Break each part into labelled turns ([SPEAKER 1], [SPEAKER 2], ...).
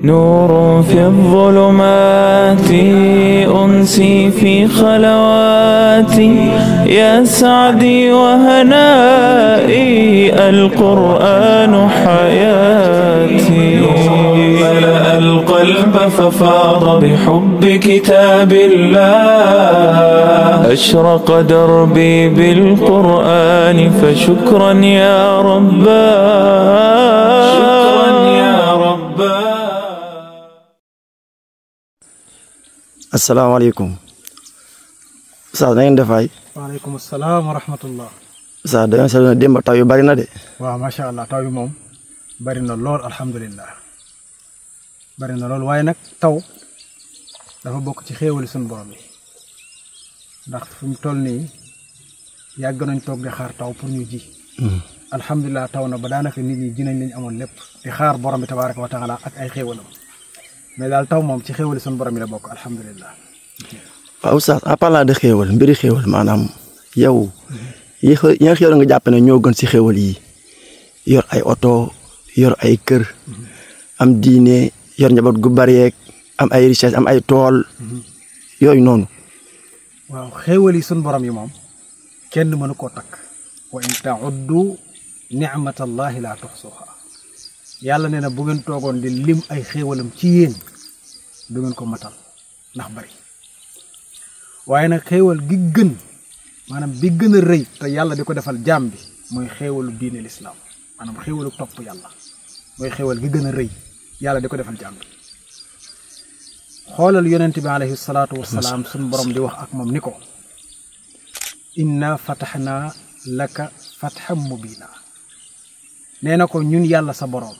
[SPEAKER 1] نور في الظلمات أنسي في خلواتي يا سعدي وهنائي القرآن حياتي ملأ القلب ففاض بحب كتاب الله أشرق دربي بالقرآن فشكرا يا رباه شكرا يا رباه.
[SPEAKER 2] asalaamaaleykum Oustaz na ngeen def waay.
[SPEAKER 3] waaleykum salaam wa rahmatullah.
[SPEAKER 2] Oustaz dañoo seetlu ne démb taw yu bari na de.
[SPEAKER 3] waaw macha allah taw yi moom bari na lool alhamdulilah bari na lool waaye nag taw dafa bokk ci xéewali suñu borom yi ndax fu mu toll nii yàgg nañ toog di xaar taw pour ñu ji. alhamdulilah taw na ba daanaka nit ñi ji nañ lañ amoon lépp di xaar borom bi tabaaraka wa taala ak ay xéewalam mais daal taw moom ci xéewali suñu borom yi la bokk alhamdulilah.
[SPEAKER 2] waaw Oustaz en parlant de xéewal mbiri xéewal maanaam yow yi nga xéewal nga jàpp ne ñoo gën si xéewal yi yor ay oto yor ay kër am diine yor njaboot gu bari yeeg am ay richesse am ay tool yooyu noonu.
[SPEAKER 3] waaw xéewal yi suñu borom yi moom kenn mënu koo takk. wa in tauddu nicmatallahi laa tuxsuha yàlla nee na bu ngeen toogoon di lim ay xéewalam ci yéen du ngeen ko matal ndax bari waaye nag xéewal gi gën maanaam bi gën a rëy te yàlla di ko defal jaam bi mooy xéewalu diine lislaam maanaam xéewalu topp yàlla mooy xéewal gi gën a rëy yàlla di ko defal jaam bi xoolal yonent bi alayhi salaatu wasalaam suñu borom di wax ak moom ni ko inna fataxnaa laka fatxam mubina nee na ko ñun yàlla sa borom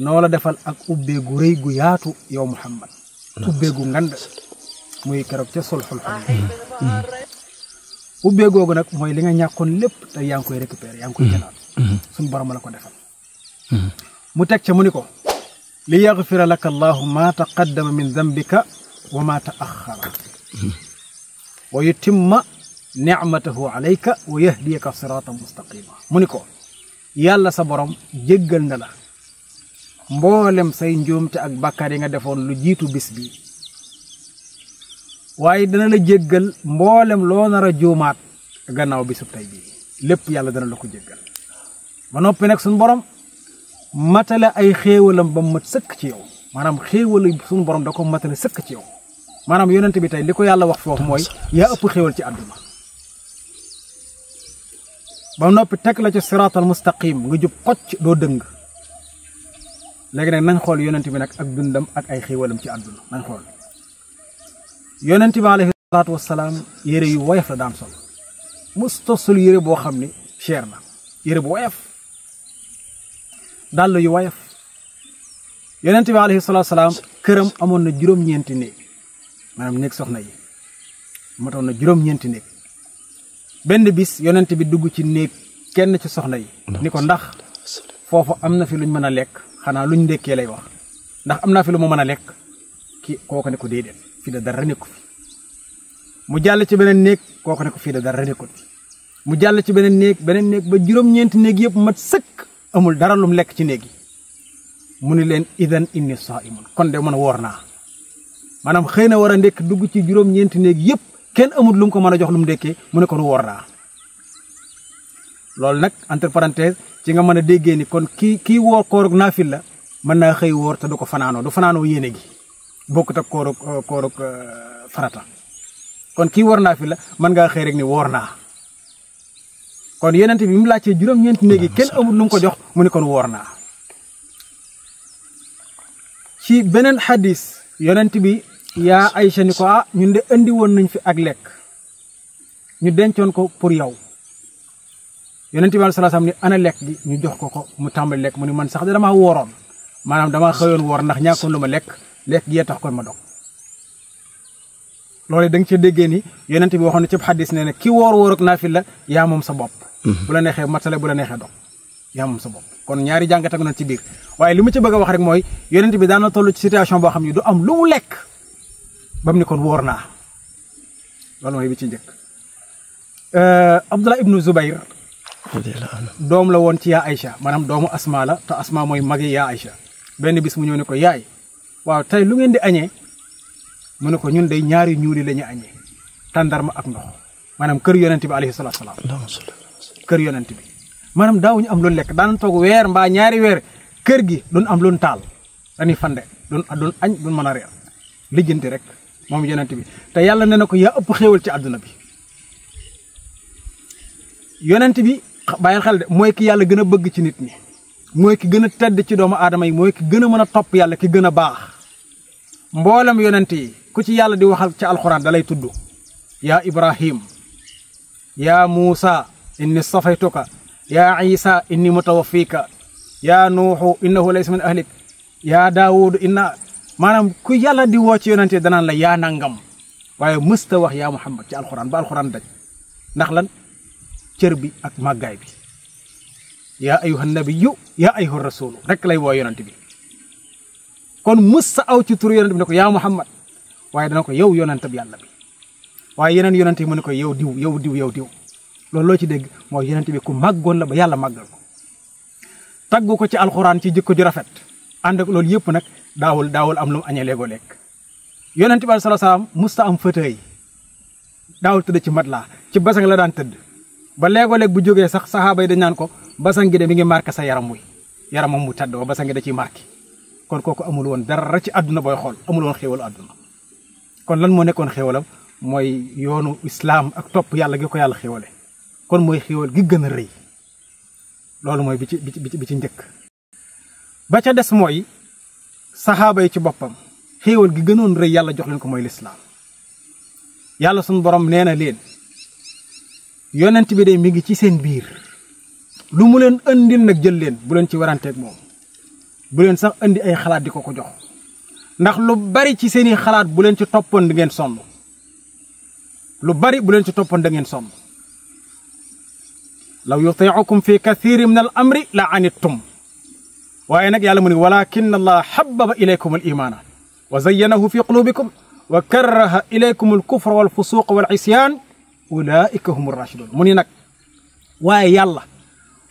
[SPEAKER 3] noo la defal ak ubbee gu rëy gu yaatu yow Muhammad ubbee gu ngand muy keroog ca sulxul xudaybiya ubbee googu nag mooy li nga ñàkkoon lépp te yaa ngi koy récupérer yaa ngi koy jëlaat suñu borom la ko defal mu teg ca mu ni ko li yaxfira laka allahu ma taqaddama min dambika wa ma taaxara wa yutimma nicmatahu alayka wa yahdiyaka siratan mustaqima mu ni ko yàlla sa borom jéggal na la mboolem say njuumte ak bàkkaar yi nga defoon lu jiitu bis bi waaye dana la jéggal mboolem loo nar a juumaat gannaaw bisub tey bii lépp yàlla dana la ko jéggal ba noppi nag suñu borom matale ay xéewalam ba mat sëkk ci yow maanaam xéewalu suñu borom da ko matale sëkk ci yow maanaam yonent bi tey li ko yàlla wax foofu mooy yaa ëpp xéewal ci àdduna ba noppi teg la ci siraatal mustaqim nga jub xocc doo dëng léegi nag nañ xool yonent bi nag ak dundam ak ay xéewalam ci àdduna nañ xool yonent bi alayhi salaatu wasalaam yére yu woyof la daan sol musta sol yére boo xam ni cher na yére bu woyof dàll yu woyof yonent bi alayhi salaatu wasalaam këram amoon na juróom-ñeenti néeg maanaam néeg soxna yi motoon na juróom-ñeenti néeg benn bis yonent bi dugg ci néeg kenn ci soxna yi ni ko ndax foofu am na fi luñ mën a lekk xanaa luñ ndekkee lay wax ndax am naa fi lu mu mën a lekk kii kooku ne ko déedéet fii da dara nekku fi mu jàll ci beneen néeg kooku ne ko fii da dara nekkut fi mu jàll ci beneen néeg ba juróom-ñeenti néeg yëpp mat sëkk amul dara lum lekk ci néeg yi mu ni leen idan inni saimun kon de mën a woor naa maanaam xëy na war a ndekk dugg ci juróom-ñeenti néeg yëpp kenn amul lu mu ko mën a jox lu mu ndekkee mu ne kon woor naa loolu nag entre parenthèse ci nga mën a déggee ni kon kii woor koorug naafil la mën naa xëy woor te du ko fanaanoo du fanaanoo yéene gi bokkut ak koorug farata kon kii woor naafil la mën ngaa xëy rek ni woor naa kon yonent bi mu laajtee juróom-ñeenti néeg yi kenn amul lu mu ko jox mu ne kon woor naa ci beneen xadis yonent bi yaa Aysa ni ko ñun de andi woon nañ fi ak lekk ñu dencoon ko pour yow yonent bi sallallahu alayhi wasallam ni ana lekk gi ñu jox ko mu tàmbali lekk mu ni man sax de damaa wooroon maanaam damaa xëyoon woor ndax ñàkkoon lu ma lekk gi yee tax kon ma dog loolu da nga ci déggee ni yonent bi waxoon na ci xadis nee na ki woor ak naafil la yaa moom sa bopp bu la neexee matale bu la neexee dog yaa moom sa bopp kon ñaari jàngat ak na ci biir waaye li mu ci bëgg a wax rek mooy yonent bi daan na toll ci situation boo xam ne du am lu mu lekk ba mu ni kon woor naa loolu mooy bi ci njëkk Abdullah ibnu Zubayr doom la woon ci yaa Aïcha maanaam doomu Asma la te Asma mooy magi yaa Aïcha benn bis mu ñëw ne ko yaay waaw tey lu ngeen di añee mu ne ko ñun day ñaari ñuuli la ñu añee tàndarma ak ndox maanaam kër yonent bi alayhi salaatu salaam kër yonent bi maanaam daawuñu am lu lekk daan toog weer mbaa ñaari weer kër gi duñ am lu taal dañuy fande duñ añ duñ mën a reer lijjanti rek moom yonent bi te yàlla ne na ko yaa ëpp xéewal ci àdduna bi yonent bi bàyyil xel de mooy ki yàlla gën a bëgg ci nit ñi mooy ki gën a tedd ci doomu aadama yi mooy ki gën a mën a topp yàlla ki gën a baax mboolem yonent yi ku ci yàlla di waxal ci alxuraan da lay tudd yaa Ibrahim yaa Muusa inni safaytuka yaa Isa inni mutawaffika yaa Nuuxu innahu laysa min ahlik yaa Daawudu maanaam ku yàlla di woo ci yonent yi danaan la yaa nangam waaye mësta wax yaa Muhammad ci alxuraan ba alxuraan daj ndax lan cër bi ak màggaay bi yaa ayyuhan nabiyyu yaa ayyuhar rasuulu rek lay woo yonent bi kon mësta aw ci turu yonent bi ne ko yaa Muhammad waaye dana ko yow yonentab yàlla bi waaye yeneen yonent yi mu ne ko yow diw yow diw yow diw loolu loo ci dégg mooy yonent bi ku màggoon la ba yàlla màggal ko taggu ko ci alxuraan ci jikko ju rafet ànd ak loolu yëpp nag daawul am lu mu añee léegoo lekk yonent bi sallallahu alayhi wasallam musta am fauteuil daawul tëdd ci matelas ci basang la daan tëdd ba léegoo léeg bu jógee sax saxaaba yi dañ naan ko basang gi de mi ngi marqué sa yaramam mu tedd ba basang gi da ciy marqué kon kooku amul woon dara ci àdduna booy xool amul woon xéewalu àdduna kon lan moo nekkoon xéewalam mooy yoonu islaam ak topp yàlla gi ko yàlla xéewale kon mooy xéewal gi gën a rëy loolu mooy bi ci njëkk ba ca des mooy saxaaba yi ci boppam xéewal gi gënoon rëy yàlla jox leen ko mooy lislaam yàlla suñu borom nee na leen yonent bi de mi ngi ci seen biir lu mu leen andil nag jël leen bu leen ci waranteeg moom bu leen sax andi ay xalaat di ko jox ndax lu bari ci seeni xalaat bu leen ci toppoon di ngeen sonn lu bari bu leen ci toppoon da ngeen sonn law yuti'ukum fi kathirin min al amri la anittum waaye nag yàlla mu ne walakin allah habbaba ilaykum al imaana wa zayyanahu fi qulubikum wa karraha ilaykum al kufra wal fusuqa wal isyan ulaika hum rashidun mu ni nag waaye yàlla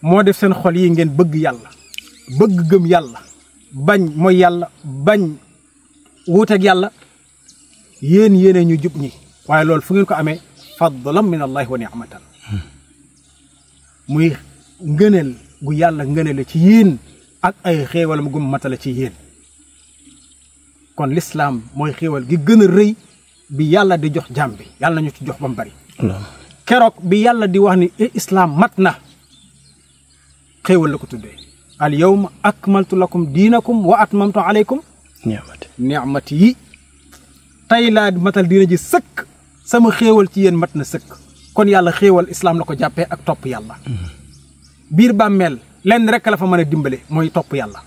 [SPEAKER 3] moo def seen xol yi ngeen bëgg yàlla bëgg gëm yàlla bañ mooy yàlla bañ wuuteeg yàlla yéene ñu jub ñi waaye loolu fu ngeen ko amee fadlan min allahi wa ni'matan muy ngëneel gu yàlla ngëneele ci yéen ak ay xéewalam gum matale ci yéen kon lislaam mooy xéewal gi gën a rëy bi yàlla di jox jaam bi yàlla nañu ci jox ba mu bari keroog bi yàlla di wax ni islaam mat na xéewal la ko tuddee al yawma akmaltu lakum diinakum wa atmamtu alaykum ni'mati yi tey laa matal diina ji sëkk sama xéewal ci yéen mat na sëkk kon yàlla xéewal islaam la ko jàppee ak topp yàlla biir bàmmeel lenn rek la fa mën a dimbale mooy topp yàlla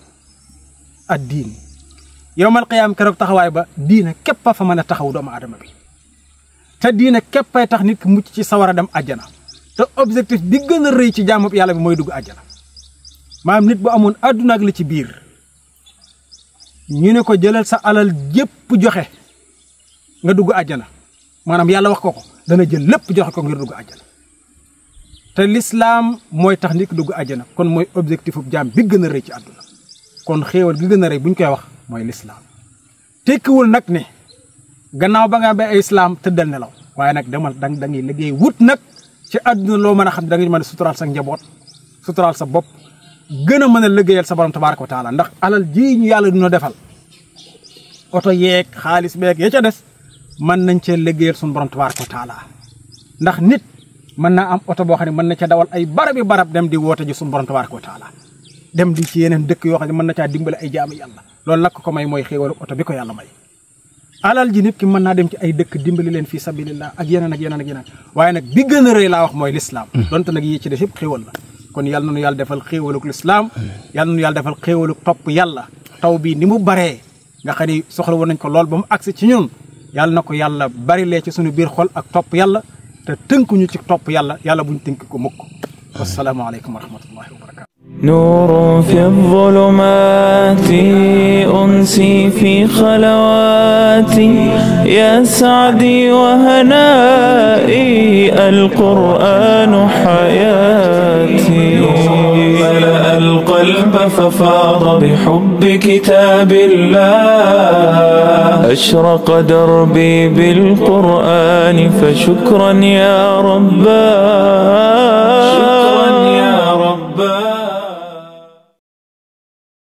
[SPEAKER 3] ad diin yowmal qiyaam keroog taxawaay ba diina képp a fa mën a taxaw doomu aadama bi te diina képpay tax nit mucc ci sawara dem àjjana te objectif bi gën a rëy ci jaamub yàlla bi mooy dugg àjjana maanaam nit bu amoon àdduna ak li ci biir ñu ne ko jëlal sa alal jépp joxe nga dugg àjjana maanaam yàlla wax ko dana jël lépp joxe ko ngir dugg àjjana te lislaam mooy tax nit ki dugg àjjana kon mooy objectif bu jaam bi gën a rëy ci àdduna kon xéewal gi gën a rëy bu ñu koy wax mooy lislaam tekkiwul nag ne gannaaw ba nga bay ay islaam tëddal nelaw waaye nag demal da ngay liggéey wut nag ci àdduna loo mën a xam da nga mën a suturaal sa njaboot suturaal sa bopp gën a mën a liggéeyal sa borom tabaaraka wa taala ndax alal ji ñu yàlla dina defal oto yeeg xaalis beeg ya ca des mën nañ cee liggéeyal suñu borom tabaaraka wa taala ndax nit mën naa am oto boo xam ne mën na ca dawal ay barab dem di woote ji suñu borom tabaaraka wa taala dem di ci yeneen dëkk yoo xam ne mën na caa dimbale ay jaamu yàlla loolu nag ko may mooy xéewalu oto bi ko yàlla may alal ji nit ki mën naa dem ci ay dëkk dimbali leen fii sabilillah ak yeneen ak yeneen ak yeneen waaye nag bi gën a rëy laa wax mooy lislaam donte nag yi ci def yëpp xéewal la kon yàlla na nu yàlla defal xéewaluk lislaam yàlla na nu yàlla defal xéewaluk topp yàlla taw bi ni mu baree nga xam ni soxla woon nañ ko lool ba mu agsi ci ñun yàlla na ko yàlla bari lee ci suñu biir xol ak topp yàlla te tënkuñu ci topp yàlla yàlla buñ tënk ko mukk wassalaamu aleykum wa rahmatullahi wa barakatu
[SPEAKER 1] نور في الظلمات أنسي في خلواتي يا سعدي وهنائي القرآن حياتي القلب ففاض بحب كتاب الله. أشرق دربي بالقرآن فشكرا يا رباه.